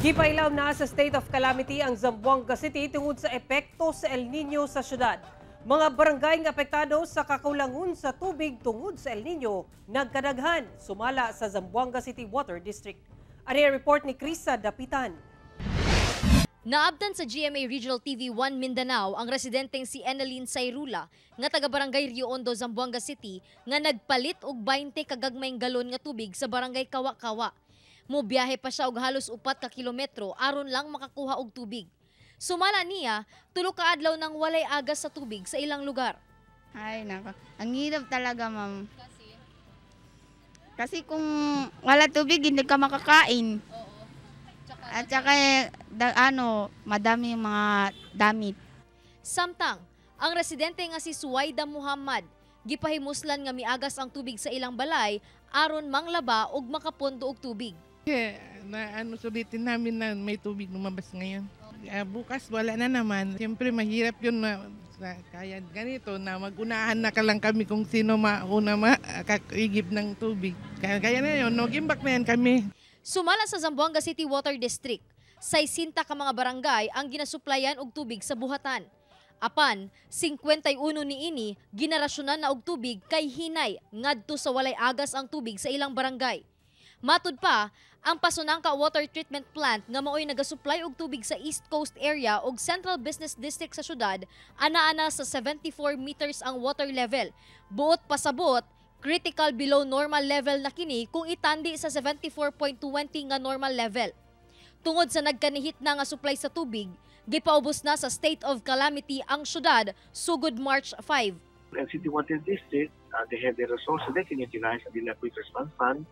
Gipailaw na sa state of calamity ang Zamboanga City tungod sa epekto sa El Nino sa syudad. Mga barangay nga apektado sa kakulangon sa tubig tungod sa El Nino nagkadaghan sumala sa Zamboanga City Water District. Ani ang report ni Krisa Dapitan. Naabtan sa GMA Regional TV 1 Mindanao ang residenteng si Eneline Sayrula nga taga Barangay Rio Hondo, Zamboanga City nga nagpalit og 20 kagagmayng galon nga tubig sa Barangay Kawa-Kawa. Mobiyahe pa siya og halos 4 ka kilometro aron lang makakuha og tubig. Sumala niya, 3 ka adlaw nang walay agas sa tubig sa ilang lugar. Ay, nako. Ang hirap talaga, ma'am. Kasi kung wala tubig, hindi ka makakain. At saka, eh, ano, madami yung mga damit. Samtang, ang residente nga si Suwaida Muhammad, gipahimuslan nga miagas ang tubig sa ilang balay aron manglaba ug makapondo og tubig. Eh, na ano, sulitin namin na may tubig lumabas ngayon. Ah, bukas wala na naman. Siyempre mahirap yun na kaya ganito na magunahan na ka lang kami kung sino mauna makakaigib ng tubig. Kaya na yun, no, gimbak na yan kami. Sumala sa Zamboanga City Water District, 60 ka mga barangay ang ginasuplayan og tubig sa buhatan. Apan, 51 niini ginarasyonan na og tubig kay hinay ngadto sa walay agas ang tubig sa ilang barangay. Matud pa, ang Pasonanca Water Treatment Plant nga maoy nagasupply og tubig sa East Coast area ug Central Business District sa syudad, ana-ana sa 74 meters ang water level. Buot pasabot, critical below normal level na kini kung itandi sa 74.20 nga normal level. Tungod sa nagkanihit na nga supply sa tubig, gipaubos na sa state of calamity ang syudad sugod March 5. And City Water District, they have the resources they can utilize the Quick Response Fund.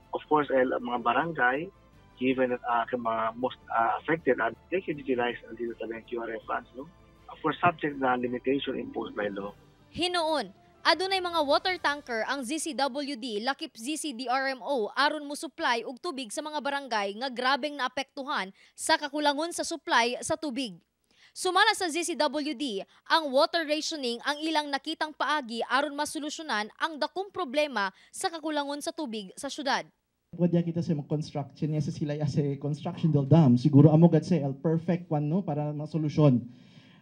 Of course, el, mga barangay, given that mga most affected, they can utilize ang tinatawag QRF funds, no? Of course, subject na limitation imposed by law. Hinuon, adunay mga water tanker ang ZCWD lakip ZCDRMO aron mo supply og tubig sa mga barangay nga grabeng naapektuhan sa kakulangon sa supply sa tubig. Sumala sa ZCWD, ang water rationing ang ilang nakitang paagi aron masolusyonan ang dakong problema sa kakulangon sa tubig sa syudad. Pwede kita sa mga construction niya sa sila sa construction del dam. Siguro amo gad sa el perfect one, no, para mga solusyon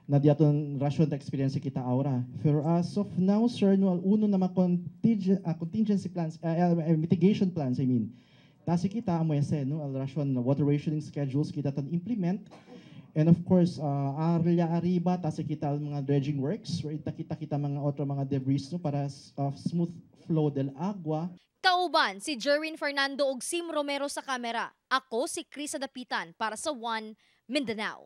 na diaton ration ta experience kita aura. Pero as of now, sir, no, uno na mga contingency plans, mitigation plans, I mean. Tasi kita amo ese no el ration water rationing schedules kita tan implement. And of course, arya arriba, tasi kita ang mga dredging works, where ita kita kita mga otro mga debris, no, para smooth flow del agua. Kauban si Jerwin Fernando ug Sim Romero sa kamera. Ako si Krisa Dapitan para sa One Mindanao.